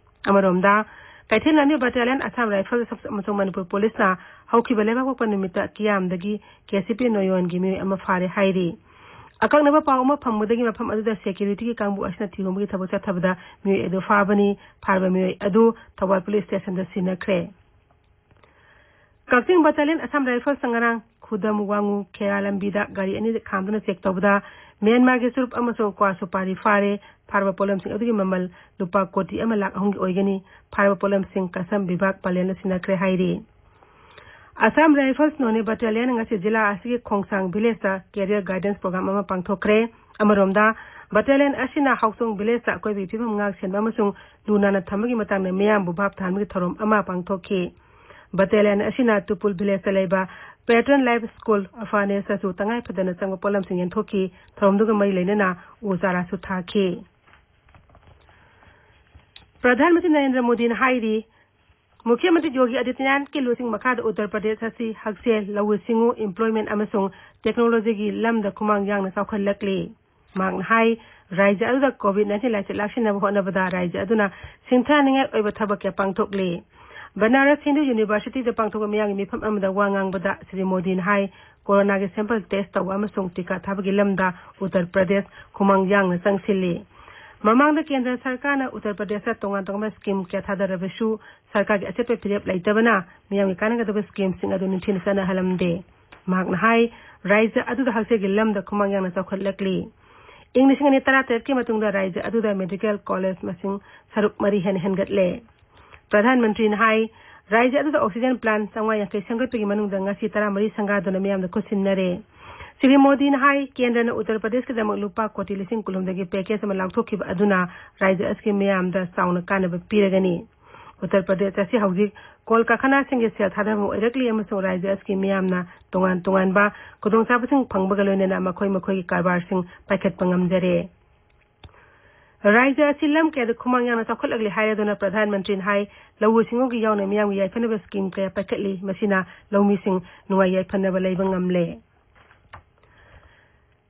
ꯑꯃꯔꯣꯝꯗ, ꯀꯩꯊꯦꯜ ꯂꯝꯕꯤ ꯕꯠꯇꯥꯂꯤꯌꯟ, ꯑꯁꯥꯝ ꯔꯥꯏꯐꯜ ꯑꯃꯁꯨꯡ ꯃꯅꯤꯄꯨꯔ ꯄꯨꯂꯤꯁꯅ ꯍꯧꯈꯤꯕ ꯂꯩꯕꯥꯛꯄꯣꯛꯄ ꯅꯨꯃꯤꯠꯇ ꯀꯤꯌꯥꯝꯗꯒꯤ K C P ꯅꯣꯌꯣꯟꯒꯤ ꯃꯤꯑꯣꯏ ꯑꯃ ꯐꯥꯔꯦ ꯍꯥꯏꯔꯤ꯫ ꯑꯀꯛꯅꯕ ꯄꯥꯎ ꯑꯃ ꯐꯪꯕꯗꯒꯤ ꯃꯐꯝ ꯑꯗꯨꯗ ꯁꯦꯀ꯭ꯌꯨꯔꯤꯇꯤꯒꯤ ꯀꯥꯡꯕꯨ ꯑꯁꯤꯅ ꯊꯤꯍꯨꯝꯕꯒꯤ ꯊꯕꯛ ꯆꯠꯊꯕꯗ ꯃꯤꯑꯣꯏ ꯑꯗꯨ ꯐꯥꯕꯅꯤ꯫ ꯐꯥꯔꯕ ꯃꯤꯑꯣꯏ ꯑꯗꯨ ꯊꯧꯕꯥꯜ ꯄꯨꯂꯤꯁ ꯁ꯭ꯇꯦꯁꯟꯗ ꯁꯤꯟꯅꯈ꯭ꯔꯦ꯫ ꯀꯛꯆꯤꯡ ꯕꯠꯇꯥꯂꯤꯌꯟ ꯑꯁꯥꯝ ꯔꯥꯏꯐꯜꯁꯅ ꯉꯔꯥꯡ ꯈꯨꯗꯝ ꯋꯥꯡꯉꯨ ꯈꯦꯔꯥ ꯂꯝꯕꯤꯗ ꯒꯥꯔꯤ ꯑꯅꯤꯗ ꯈꯥꯝꯗꯨꯅ ꯆꯦꯛ ꯇꯧꯕꯗ ꯃ꯭ꯌꯥꯟꯃꯥꯔꯒꯤ ꯆꯨꯔꯨꯞ ꯑꯃꯁꯨꯡ ꯀ꯭ꯋꯥ ꯁꯨꯄꯥꯔꯤ ꯐꯥꯔꯦ꯫ ꯐꯥꯔꯕ ꯄꯣꯠꯂꯝꯁꯤꯡ ꯑꯗꯨꯒꯤ ꯃꯃꯜ ꯂꯨꯄꯥ ꯀꯣꯇꯤ ꯑꯃ ꯂꯥꯈ ꯑꯍꯨꯝꯒꯤ ꯑꯣꯏꯒꯅꯤ꯫ ꯐꯥꯔꯕ ꯄꯣꯠꯂꯝꯁꯤꯡ ꯀꯁꯝ ꯕꯤꯚꯥꯒ ꯄꯂꯦꯟꯗ ꯁꯤꯟꯅꯈ꯭ꯔꯦ ꯍꯥꯏꯔꯤ꯫ ꯑꯁꯥꯝ ꯔꯥꯏꯐꯜꯁ ꯅꯣꯅꯦ ꯕꯠꯇꯥꯂꯤꯌꯟꯅ ꯉꯁꯤ ꯖꯤꯂꯥ ꯑꯁꯤꯒꯤ ꯈꯣꯡꯁꯥꯡ ꯚꯤꯂꯦꯖꯇ career guidance program ꯑꯃ ꯄꯥꯡꯊꯣꯛꯈ꯭ꯔꯦ꯫ ꯑꯃꯔꯣꯝꯗ, ꯕꯠꯇꯥꯂꯤꯌꯟ ꯑꯁꯤꯅ ꯍꯥꯎꯆꯣꯡ ꯚꯤꯂꯦꯖꯇ ꯑꯀꯣꯏꯕꯒꯤ ꯐꯤꯕꯝ ꯉꯥꯛ ꯁꯦꯟꯕ ꯑꯃꯁꯨꯡ ꯂꯨ ꯅꯥꯟꯅ ꯊꯝꯕꯒꯤ ꯃꯇꯥꯡꯗ ꯃꯤꯌꯥꯝꯕꯨ ꯚꯥꯞ ꯊꯥꯍꯟꯕꯒꯤ ꯊꯧꯔꯝ ꯑꯃ ꯄꯥꯡꯊꯣꯛꯈꯤ꯫ ꯕꯠꯇꯥꯂꯤꯌꯟ ꯑꯁꯤꯅ ꯇꯨꯄꯨꯜ ꯚꯤꯂꯦꯖꯇ ꯂꯩꯕ Patron Life School Orphanageꯇꯁꯨ ꯇꯉꯥꯏ ꯐꯗꯅ ꯆꯪꯕ ꯄꯣꯠꯂꯝꯁꯤꯡ ꯌꯦꯟꯊꯣꯛꯈꯤ꯫ ꯊꯧꯔꯝꯗꯨꯒ ꯃꯔꯤ ꯂꯩꯅꯅ ꯎ ꯆꯥꯔꯥꯁꯨ ꯊꯥꯈꯤ꯫ ꯄ꯭ꯔꯙꯥꯟ ꯃꯟꯇ꯭ꯔꯤ ꯅꯔꯦꯟꯗ꯭ꯔ ꯃꯣꯗꯤꯅ ꯍꯥꯏꯔꯤ, ꯃꯨꯈ꯭ꯌ ꯃꯟꯇ꯭ꯔꯤ ꯌꯣꯒꯤ ꯑꯗꯤꯇ꯭ꯌꯅꯥꯊꯀꯤ ꯂꯨꯆꯤꯡ ꯃꯈꯥꯗ ꯎꯠꯇꯔ ꯄ꯭ꯔꯗꯦꯁ ꯑꯁꯤ ꯍꯛꯁꯦꯜ, ꯂꯧꯎ ꯁꯤꯡꯎ, employment ꯑꯃꯁꯨꯡ technologyꯒꯤ ꯂꯝꯗ ꯈꯨꯃꯥꯡ ꯌꯥꯡꯅ ꯆꯥꯎꯈꯠꯂꯛꯂꯤ꯫ ꯃꯍꯥꯛꯅ ꯍꯥꯏ, ꯔꯥꯖ꯭ꯌ ꯑꯗꯨꯗ COVID nineteen ꯂꯥꯏꯆꯠ ꯂꯥꯛꯁꯤꯟꯅꯕ ꯍꯣꯠꯅꯕꯗ ꯔꯥꯖ꯭ꯌ ꯑꯗꯨꯅ ꯁꯤꯡꯊꯥꯅꯤꯡꯉꯥꯏ ꯑꯣꯏꯕ ꯊꯕꯛ ꯀꯌꯥ ꯄꯥꯡꯊꯣꯛꯂꯤ꯫ ꯕꯅꯥꯔꯁ ꯍꯤꯟꯗꯨ ꯌꯨꯅꯤꯚꯔꯁꯤꯇꯤꯗ ꯄꯥꯡꯊꯣꯛꯄ ꯃꯤꯌꯥꯝꯒꯤ ꯃꯤꯐꯝ ꯑꯃꯗ ꯋꯥ ꯉꯥꯡꯕꯗ ꯁ꯭ꯔꯤ ꯃꯣꯗꯤꯅ ꯍꯥꯏ, ꯀꯣꯔꯣꯅꯥꯒꯤ sample test ꯇꯧꯕ ꯑꯃꯁꯨꯡ ꯇꯤꯀꯥ ꯊꯥꯕꯒꯤ ꯂꯝꯗ ꯎꯠꯇꯔ ꯄ꯭ꯔꯗꯦꯁ ꯈꯨꯃꯥꯡ ꯌꯥꯡꯅ ꯆꯪꯁꯤꯜꯂꯤ꯫ ꯃꯃꯥꯡꯗ ꯀꯦꯟꯗ꯭ꯔ ꯁꯔꯀꯥꯔꯅ ꯎꯠꯇꯔ ꯄ꯭ꯔꯗꯦꯁꯇ ꯇꯣꯉꯥꯟ ꯇꯣꯉꯥꯟꯕ scheme ꯀꯌꯥ ꯊꯥꯗꯔꯕꯁꯨ ꯁꯔꯀꯥꯔꯒꯤ ꯑꯆꯦꯠꯄ ꯐꯤꯔꯦꯞ ꯂꯩꯇꯕꯅ ꯃꯤꯌꯥꯝꯒꯤ ꯀꯥꯟꯅꯒꯗꯕ schemeꯁꯤꯡ ꯑꯗꯨ ꯅꯤꯡꯊꯤꯅ ꯆꯠꯅꯍꯜꯂꯝꯗꯦ꯫ ꯃꯍꯥꯛꯅ ꯍꯥꯏ, ꯔꯥꯖ꯭ꯌ ꯑꯗꯨꯗ ꯍꯛꯁꯦꯜꯒꯤ ꯂꯝꯗ ꯈꯨꯃꯥꯡ ꯌꯥꯡꯅ ꯆꯥꯎꯈꯠꯂꯛꯂꯤ꯫ ꯏꯪ ꯂꯤꯁꯤꯡ ꯑꯅꯤ ꯇꯔꯥꯇꯔꯦꯠꯀꯤ ꯃꯇꯨꯡꯗ ꯔꯥꯖ꯭ꯌ ꯑꯗꯨꯗ medical college ꯃꯁꯤꯡ ꯁꯔꯨꯛ ꯃꯔꯤ ꯍꯦꯟꯅ ꯍꯦꯟꯒꯠꯂꯦ꯫ ꯄ꯭ꯔꯙꯥꯟ ꯃꯟꯇ꯭ꯔꯤꯅ ꯍꯥꯏ, ꯔꯥꯖ꯭ꯌ ꯑꯗꯨꯗ oxygen plant ꯆꯥꯝꯃꯉꯥ ꯌꯥꯡꯈꯩ ꯁꯦꯝꯒꯠꯄꯒꯤ ꯃꯅꯨꯡꯗ ꯉꯁꯤ ꯇꯔꯥꯃꯔꯤ ꯁꯪꯒꯥꯗꯨꯅ ꯃꯤꯌꯥꯝꯗ ꯈꯨꯠꯁꯤꯟꯅꯔꯦ꯫ ꯁ꯭ꯔꯤ ꯃꯣꯗꯤꯅ ꯍꯥꯏ, ꯀꯦꯟꯗ꯭ꯔꯅ ꯎꯠꯇꯔ ꯄ꯭ꯔꯗꯦꯁꯀꯤꯗꯃꯛ ꯂꯨꯄꯥ ꯀꯣꯇꯤ ꯂꯤꯁꯤꯡ ꯀꯨꯟꯍꯨꯝꯗꯣꯏꯒꯤ package ꯑꯃ ꯂꯥꯎꯊꯣꯛꯈꯤꯕ ꯑꯗꯨꯅ ꯔꯥꯖ꯭ꯌ ꯑꯁꯤꯒꯤ ꯃꯤꯌꯥꯝꯗ ꯆꯥꯎꯅ ꯀꯥꯟꯅꯕ ꯄꯤꯔꯒꯅꯤ꯫ ꯎꯠꯇꯔ ꯄ꯭ꯔꯗꯦꯁ ꯑꯁꯤ ꯍꯧꯖꯤꯛ ꯀꯣꯜ ꯀꯔꯈꯥꯅꯥꯁꯤꯡꯒꯤ ꯁꯦꯜ ꯊꯥꯗꯐꯝ ꯑꯣꯏꯔꯛꯂꯤ ꯑꯃꯁꯨꯡ ꯔꯥꯖ꯭ꯌ ꯑꯁꯤꯒꯤ ꯃꯤꯌꯥꯝꯅ ꯇꯣꯉꯥꯟ ꯇꯣꯉꯥꯟꯕ ꯈꯨꯗꯣꯡꯆꯥꯕꯁꯤꯡ ꯐꯪꯕꯒ ꯂꯣꯏꯅꯅ ꯃꯈꯣꯏ ꯃꯈꯣꯏꯒꯤ ꯀꯔꯕꯥꯔꯁꯤꯡ ꯄꯥꯏꯈꯠꯄ ꯉꯝꯖꯔꯦ꯫ ꯔꯥꯖ꯭ꯌ ꯑꯁꯤ ꯂꯝ ꯀꯌꯥꯗ ꯈꯨꯃꯥꯡ ꯌꯥꯡꯅ ꯆꯥꯎꯈꯠꯂꯛꯂꯤ ꯍꯥꯏꯔꯗꯨꯅ ꯄ꯭ꯔꯙꯥꯟ ꯃꯟꯇ꯭ꯔꯤꯅ ꯍꯥꯏ, ꯂꯧꯎ ꯁꯤꯡꯎꯒꯤ ꯌꯥꯎꯅ ꯃꯤꯌꯥꯝꯒꯤ ꯌꯥꯏꯐꯅꯕ scheme ꯀꯌꯥ ꯄꯥꯏꯈꯠꯂꯤ, ꯃꯁꯤꯅ ꯂꯧꯃꯤꯁꯤꯡ ꯅꯨꯡꯉꯥꯏ ꯌꯥꯏꯐꯅꯕ ꯂꯩꯕ ꯉꯝꯂꯦ꯫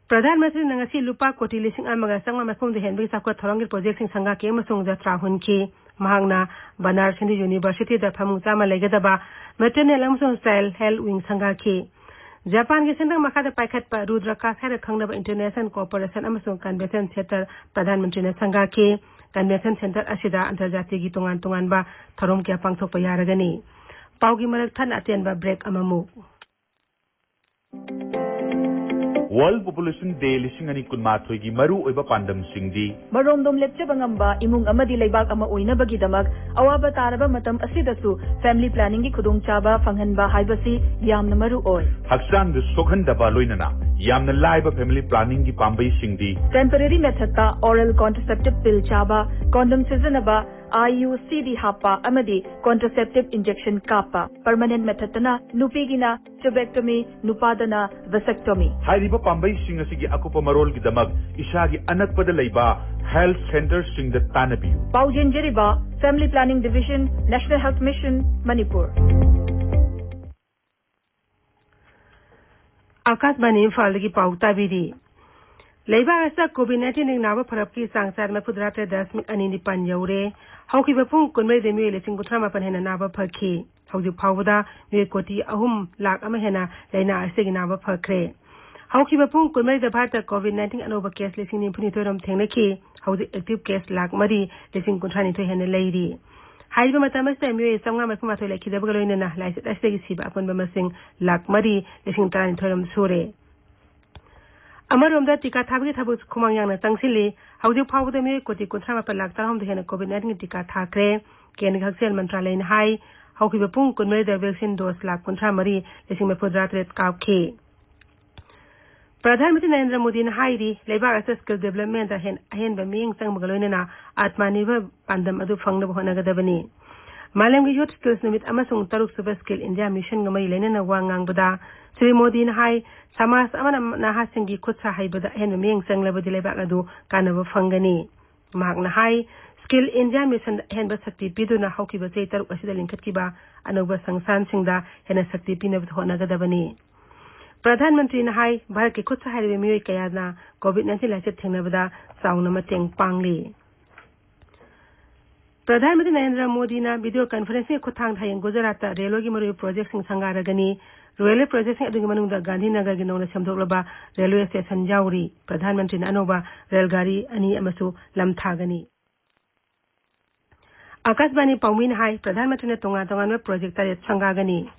ꯄ꯭ꯔꯙꯥꯟ ꯃꯟꯇ꯭ꯔꯤꯅ ꯉꯁꯤ ꯂꯨꯄꯥ ꯀꯣꯇꯤ ꯂꯤꯁꯤꯡ ꯑꯃꯒ ꯆꯥꯝꯃꯉꯥ ꯃꯔꯤꯐꯨꯗ ꯍꯦꯟꯕꯒꯤ ꯆꯥꯎꯈꯠ ꯊꯧꯔꯥꯡꯒꯤ projectꯁꯤꯡ ꯁꯪꯒꯥꯈꯤ ꯑꯃꯁꯨꯡ ꯖꯇ꯭ꯔꯥ ꯍꯨꯟꯈꯤ꯫ ꯃꯍꯥꯛꯅ ꯕꯅꯥꯔꯁ ꯍꯤꯟꯗꯨ ꯌꯨꯅꯤꯚꯔꯁꯤꯇꯤꯗ ꯐꯃꯨꯡ ꯆꯥꯝꯃ ꯂꯩꯒꯗꯕ maternal ꯑꯃꯁꯨꯡ child health wing ꯁꯪꯒꯥꯈꯤ꯫ ꯖꯄꯥꯟꯒꯤ ꯁꯦꯟꯊꯪ ꯃꯈꯥꯗ ꯄꯥꯏꯈꯠꯄ ꯔꯨꯗ꯭ꯔꯀꯥꯁ ꯍꯥꯏꯅ ꯈꯪꯅꯕ international cooperation ꯑꯃꯁꯨꯡ convention center ꯄ꯭ꯔꯙꯥꯟ ꯃꯟꯇ꯭ꯔꯤꯅ ꯁꯪꯒꯥꯈꯤ꯫ Convention center ꯑꯁꯤꯗ ꯑꯟꯇꯔꯖꯥꯇꯤꯒꯤ ꯇꯣꯉꯥꯟ ꯇꯣꯉꯥꯟꯕ ꯊꯧꯔꯝ ꯀꯌꯥ ꯄꯥꯡꯊꯣꯛꯄ ꯌꯥꯔꯒꯅꯤ꯫ ꯄꯥꯎꯒꯤ ꯃꯔꯛ ꯊꯠꯅ ꯑꯇꯦꯟꯕ break ꯑꯃꯃꯨꯛ꯫ World Population Day ꯂꯤꯁꯤꯡ ꯑꯅꯤ ꯀꯨꯟꯃꯥꯊꯣꯏꯒꯤ ꯃꯔꯨꯑꯣꯏꯕ ꯄꯥꯟꯗꯝꯁꯤꯡꯗꯤ: ꯃꯔꯣꯝꯗꯣꯝ ꯂꯦꯞꯆꯕ ꯉꯝꯕ ꯏꯃꯨꯡ ꯑꯃꯗꯤ ꯂꯩꯕꯥꯛ ꯑꯃ ꯑꯣꯏꯅꯕꯒꯤꯗꯃꯛ ꯑꯋꯥꯕ ꯇꯥꯔꯕ ꯃꯇꯝ ꯑꯁꯤꯗꯁꯨ family planningꯒꯤ ꯈꯨꯗꯣꯡꯆꯥꯕ ꯐꯪꯍꯟꯕ ꯍꯥꯏꯕꯁꯤ ꯌꯥꯝꯅ ꯃꯔꯨ ꯑꯣꯏ꯫ ꯍꯛꯆꯥꯡꯗ ꯁꯣꯛꯍꯟꯗꯕ ꯂꯣꯏꯅꯅ ꯌꯥꯝꯅ ꯂꯥꯏꯕ family planningꯒꯤ ꯄꯥꯝꯕꯩꯁꯤꯡꯗꯤ: temporary methodꯇ oral contraceptive pill ꯆꯥꯕ, condom ꯁꯤꯖꯤꯟꯅꯕ, IUCD ꯍꯥꯞꯄ ꯑꯃꯗꯤ contraceptive injection ꯀꯥꯞꯄ꯫ Permanent methodꯇꯅ ꯅꯨꯄꯤꯒꯤꯅ tubectomy, ꯅꯨꯄꯥꯗꯅ vasectomy꯫ ꯍꯥꯏꯔꯤꯕ ꯄꯥꯝꯕꯩꯁꯤꯡ ꯑꯁꯤꯒꯤ ꯑꯀꯨꯞꯄ ꯃꯔꯣꯜꯒꯤꯗꯃꯛ ꯏꯁꯥꯒꯤ ꯑꯅꯛꯄꯗ ꯂꯩꯕ health centreꯁꯤꯡꯗ ꯇꯥꯟꯅꯕꯤꯌꯨ꯫ ꯄꯥꯎꯖꯦꯟꯖꯔꯤꯕ Family Planning Division, National Health Mission, Manipur. ꯑꯥꯀꯥꯁꯕꯥꯅꯤ ꯏꯝꯐꯥꯜꯗꯒꯤ ꯄꯥꯎ ꯇꯥꯕꯤꯔꯤ꯫ ꯂꯩꯕꯥꯛ ꯑꯁꯤꯗ COVID nineteenꯗꯒꯤ ꯅꯥꯕ ꯐꯔꯛꯀꯤ ꯆꯥꯡ ꯆꯥꯗ ꯃꯔꯤꯐꯨꯇꯔꯥ ꯇꯔꯦꯠ ꯗꯁꯃꯤꯛ ꯑꯅꯤ ꯅꯤꯄꯥꯟ ꯌꯧꯔꯦ꯫ ꯍꯧꯈꯤꯕ ꯄꯨꯡ ꯀꯨꯟꯃꯔꯤꯗ ꯃꯤꯑꯣꯏ ꯂꯤꯁꯤꯡ ꯀꯨꯟꯊ꯭ꯔꯥ ꯃꯥꯄꯟ ꯍꯦꯟꯅ ꯅꯥꯕ ꯐꯈꯤ꯫ ꯍꯧꯖꯤꯛ ꯐꯥꯎꯕꯗ ꯃꯤꯑꯣꯏ ꯀꯣꯇꯤ ꯑꯍꯨꯝ ꯂꯥꯈ ꯑꯃ ꯍꯦꯟꯅ ꯂꯥꯏꯅꯥ ꯑꯁꯤꯗꯒꯤ ꯅꯥꯕ ꯐꯈ꯭ꯔꯦ꯫ ꯍꯧꯈꯤꯕ ꯄꯨꯡ ꯀꯨꯟꯃꯔꯤꯗ ꯚꯥꯔꯠꯇ COVID nineteen ꯑꯅꯧꯕ case ꯂꯤꯁꯤꯡ ꯅꯤꯐꯨꯅꯤꯊꯣꯏ ꯔꯣꯝ ꯊꯦꯡꯅꯈꯤ꯫ ꯍꯧꯖꯤꯛ active case ꯂꯥꯈ ꯃꯔꯤ ꯂꯤꯁꯤꯡ ꯀꯨꯟꯊ꯭ꯔꯥꯅꯤꯊꯣꯏ ꯍꯦꯟꯅ ꯂꯩꯔꯤ꯫ ꯍꯥꯏꯔꯤꯕ ꯃꯇꯝ ꯑꯁꯤꯗ ꯃꯤꯑꯣꯏ ꯆꯥꯝꯃꯉꯥ ꯃꯔꯤꯐꯨ ꯃꯥꯊꯣꯏ ꯂꯩꯈꯤꯗꯕꯒ ꯂꯣꯏꯅꯅ ꯂꯥꯏꯆꯠ ꯑꯁꯤꯗꯒꯤ ꯁꯤꯕ ꯑꯄꯨꯟꯕ ꯃꯁꯤꯡ ꯂꯥꯈ ꯃꯔꯤ ꯂꯤꯁꯤꯡ ꯇꯔꯥꯅꯤꯊꯣꯏ ꯔꯣꯝ ꯁꯨꯔꯦ꯫ ꯑꯃꯔꯣꯝꯗ ꯇꯤꯀꯥ ꯊꯥꯕꯒꯤ ꯊꯕꯛꯁꯨ ꯈꯨꯃꯥꯡ ꯌꯥꯡꯅ ꯆꯪꯁꯤꯜꯂꯤ꯫ ꯍꯧꯖꯤꯛ ꯐꯥꯎꯕꯗ ꯃꯤꯑꯣꯏ ꯀꯣꯇꯤ ꯀꯨꯟꯊ꯭ꯔꯥ ꯃꯥꯄꯟ ꯂꯥꯈ ꯇꯔꯥꯍꯨꯝꯗꯣꯏ ꯍꯦꯟꯅ COVID nineteenꯒꯤ ꯇꯤꯀꯥ ꯊꯥꯈ꯭ꯔꯦ꯫ ꯀꯦꯟꯗ꯭ꯔꯒꯤ ꯍꯛꯁꯦꯜ ꯃꯟꯇ꯭ꯔꯥꯂꯌꯅ ꯍꯥꯏ, ꯍꯧꯈꯤꯕ ꯄꯨꯡ ꯀꯨꯟꯃꯔꯤꯗ vaccine dose ꯂꯥꯈ ꯀꯨꯟꯊ꯭ꯔꯥ ꯃꯔꯤ ꯂꯤꯁꯤꯡ ꯃꯔꯤꯐꯨꯇꯔꯥ ꯇꯔꯦꯠ ꯀꯥꯞꯈꯤ꯫ ꯄ꯭ꯔꯙꯥꯟ ꯃꯟꯇ꯭ꯔꯤ ꯅꯔꯦꯟꯗ꯭ꯔ ꯃꯣꯗꯤꯅ ꯍꯥꯏꯔꯤ, ꯂꯩꯕꯥꯛ ꯑꯁꯤꯗ skill developmentꯗ ꯍꯦꯟ-, ꯑꯍꯦꯟꯕ ꯃꯤꯠꯌꯦꯡ ꯆꯪꯕꯒ ꯂꯣꯏꯅꯅ ꯑꯥꯠꯃꯅꯤꯔꯚꯔ ꯄꯥꯟꯗꯝ ꯑꯗꯨ ꯐꯪꯅꯕ ꯍꯣꯠꯅꯒꯗꯕꯅꯤ꯫ ꯃꯥꯂꯦꯝꯒꯤ Youth Skills ꯅꯨꯃꯤꯠ ꯑꯃꯁꯨꯡ ꯇꯔꯨꯛ ꯁꯨꯕ Skill India Missionꯒ ꯃꯔꯤ ꯂꯩꯅꯅ ꯋꯥ ꯉꯥꯡꯕꯗ ꯁ꯭ꯔꯤ ꯃꯣꯗꯤꯅ ꯍꯥꯏ, ꯁꯃꯥꯖ ꯑꯃꯅ ꯅꯍꯥꯁꯤꯡꯒꯤ ꯈꯨꯠ ꯁꯥ ꯍꯩꯕꯗ ꯑꯍꯦꯟꯕ ꯃꯤꯠꯌꯦꯡ ꯆꯪꯂꯕꯗꯤ ꯂꯩꯕꯥꯛ ꯑꯗꯨ ꯀꯥꯟꯅꯕ ꯐꯪꯒꯅꯤ꯫ ꯃꯍꯥꯛꯅ ꯍꯥꯏ, Skill India Missionꯗ ꯑꯍꯦꯟꯕ ꯁꯛꯇꯤ ꯄꯤꯗꯨꯅ ꯍꯧꯈꯤꯕ ꯆꯍꯤ ꯇꯔꯨꯛ ꯑꯁꯤꯗ ꯂꯤꯡꯈꯠꯈꯤꯕ ꯑꯅꯧꯕ ꯁꯪꯁꯊꯥꯟꯁꯤꯡꯗ ꯍꯦꯟꯅ ꯁꯛꯇꯤ ꯄꯤꯅꯕ ꯍꯣꯠꯅꯒꯗꯕꯅꯤ꯫ ꯄ꯭ꯔꯙꯥꯟ ꯃꯟꯇ꯭ꯔꯤꯅ ꯍꯥꯏ, ꯚꯥꯔꯠꯀꯤ ꯈꯨꯠ ꯁꯥ ꯍꯩꯔꯕ ꯃꯤꯑꯣꯏ ꯀꯌꯥꯅ COVID nineteen ꯂꯥꯏꯆꯠ ꯊꯦꯡꯅꯕꯗ ꯆꯥꯎꯅ ꯃꯇꯦꯡ ꯄꯥꯡꯂꯤ꯫ ꯄ꯭ꯔꯙꯥꯟ ꯃꯟꯇ꯭ꯔꯤ ꯅꯔꯦꯟꯗ꯭ꯔ ꯃꯣꯗꯤꯅ video conferencingꯒꯤ ꯈꯨꯠꯊꯥꯡꯗ ꯍꯌꯦꯡ ꯒꯨꯖꯔꯥꯠꯇ railwayꯒꯤ ꯃꯔꯨꯑꯣꯏꯕ projectꯁꯤꯡ ꯁꯪꯒꯥꯔꯒꯅꯤ꯫ Railway projectꯁꯤꯡ ꯑꯗꯨꯒꯤ ꯃꯅꯨꯡꯗ ꯒꯥꯟꯙꯤꯅꯒꯔꯒꯤ ꯅꯧꯅ ꯁꯦꯝꯗꯣꯛꯂꯕ railway station ꯌꯥꯎꯔꯤ꯫ ꯄ꯭ꯔꯙꯥꯟ ꯃꯟꯇ꯭ꯔꯤꯅ ꯑꯅꯧꯕ ꯔꯦꯜ ꯒꯥꯔꯤ ꯑꯅꯤ ꯑꯃꯁꯨ ꯂꯝꯊꯥꯒꯅꯤ꯫ ꯑꯥꯀꯥꯁꯕꯥꯅꯤ ꯄꯥꯎꯃꯤꯅ ꯍꯥꯏ, ꯄ꯭ꯔꯙꯥꯟ ꯃꯟꯇ꯭ꯔꯤꯅ ꯇꯣꯉꯥꯟ ꯇꯣꯉꯥꯟꯕ project ꯇꯔꯦꯠ ꯁꯪꯒꯥꯒꯅꯤ꯫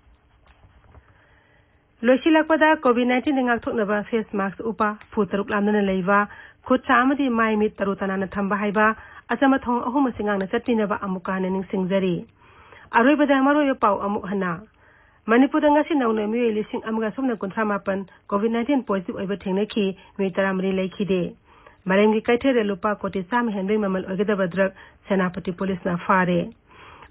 ꯂꯣꯏꯁꯤꯜꯂꯛꯄꯗ COVID nineteenꯗꯒꯤ ꯉꯥꯛꯊꯣꯛꯅꯕ face mask ꯎꯞꯄ, ꯐꯨꯠ ꯇꯔꯨꯛ ꯂꯥꯞꯅꯅ ꯂꯩꯕ, ꯈꯨꯠ ꯁꯥ ꯑꯃꯗꯤ ꯃꯥꯏ ꯃꯤꯠ ꯇꯔꯨ ꯇꯅꯥꯟꯅ ꯊꯝꯕ ꯍꯥꯏꯕ ꯑꯆꯝꯕ ꯊꯧꯑꯣꯡ ꯑꯍꯨꯝ ꯑꯁꯤ ꯉꯥꯛꯅ ꯆꯠꯄꯤꯅꯕ ꯑꯃꯨꯛꯀ ꯍꯟꯅ ꯅꯤꯡꯁꯤꯡꯖꯔꯤ꯫ ꯑꯔꯣꯏꯕꯗ ꯃꯔꯨꯑꯣꯏꯕ ꯄꯥꯎ ꯑꯃꯨꯛ ꯍꯟꯅ꯫ ꯃꯅꯤꯄꯨꯔꯗ ꯉꯁꯤ ꯅꯧꯅ ꯃꯤꯑꯣꯏ ꯂꯤꯁꯤꯡ ꯑꯃꯒ ꯁꯨꯞꯅ ꯀꯨꯟꯊ꯭ꯔꯥ ꯃꯥꯄꯟ COVID nineteen positive ꯑꯣꯏꯕ ꯊꯦꯡꯅꯈꯤ, ꯃꯤꯑꯣꯏ ꯇꯔꯥꯃꯔꯤ ꯂꯩꯈꯤꯗꯦ꯫ ꯃꯥꯂꯦꯝꯒꯤ ꯀꯩꯊꯦꯜꯗ ꯂꯨꯄꯥ ꯀꯣꯇꯤ ꯆꯥꯝꯃ ꯍꯦꯟꯕꯒꯤ ꯃꯃꯜ ꯑꯣꯏꯒꯗꯕ drug ꯁꯦꯅꯥꯄꯇꯤ ꯄꯨꯂꯤꯁꯅ ꯐꯥꯔꯦ꯫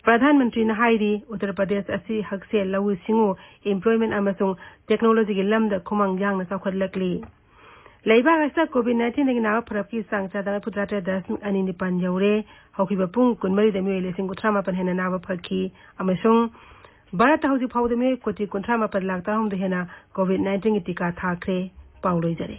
ꯄ꯭ꯔꯙꯥꯟ ꯃꯟꯇ꯭ꯔꯤꯅ ꯍꯥꯏꯔꯤ, ꯎꯠꯇꯔ ꯄ꯭ꯔꯗꯦꯁ ꯑꯁꯤ ꯍꯛꯁꯦꯜ, ꯂꯧꯎ ꯁꯤꯡꯎ, employment ꯑꯃꯁꯨꯡ technologyꯒꯤ ꯂꯝꯗ ꯈꯨꯃꯥꯡ ꯌꯥꯡꯅ ꯆꯥꯎꯈꯠꯂꯛꯂꯤ꯫ ꯂꯩꯕꯥꯛ ꯑꯁꯤꯗ COVID nineteenꯗꯒꯤ ꯅꯥꯕ ꯐꯔꯛꯀꯤ ꯆꯥꯡ ꯆꯥꯗ ꯃꯔꯤꯐꯨꯇꯔꯥ ꯇꯔꯦꯠ ꯗꯁꯃꯤꯛ ꯑꯅꯤ ꯅꯤꯄꯥꯟ ꯌꯧꯔꯦ꯫ ꯍꯧꯈꯤꯕ ꯄꯨꯡ ꯀꯨꯟꯃꯔꯤꯗ ꯃꯤꯑꯣꯏ ꯂꯤꯁꯤꯡ ꯀꯨꯟꯊ꯭ꯔꯥ ꯃꯥꯄꯟ ꯍꯦꯟꯅ ꯅꯥꯕ ꯐꯈꯤ ꯑꯃꯁꯨꯡ ꯚꯥꯔꯠꯇ ꯍꯧꯖꯤꯛ ꯐꯥꯎꯕꯗ ꯃꯤꯑꯣꯏ ꯀꯣꯇꯤ ꯀꯨꯟꯊ꯭ꯔꯥ ꯃꯥꯄꯟ ꯂꯥꯈ ꯇꯔꯥꯍꯨꯝꯗꯣꯏ ꯍꯦꯟꯅ COVID nineteenꯒꯤ ꯇꯤꯀꯥ ꯊꯥꯈ꯭ꯔꯦ꯫ ꯄꯥꯎ ꯂꯣꯏꯖꯔꯦ꯫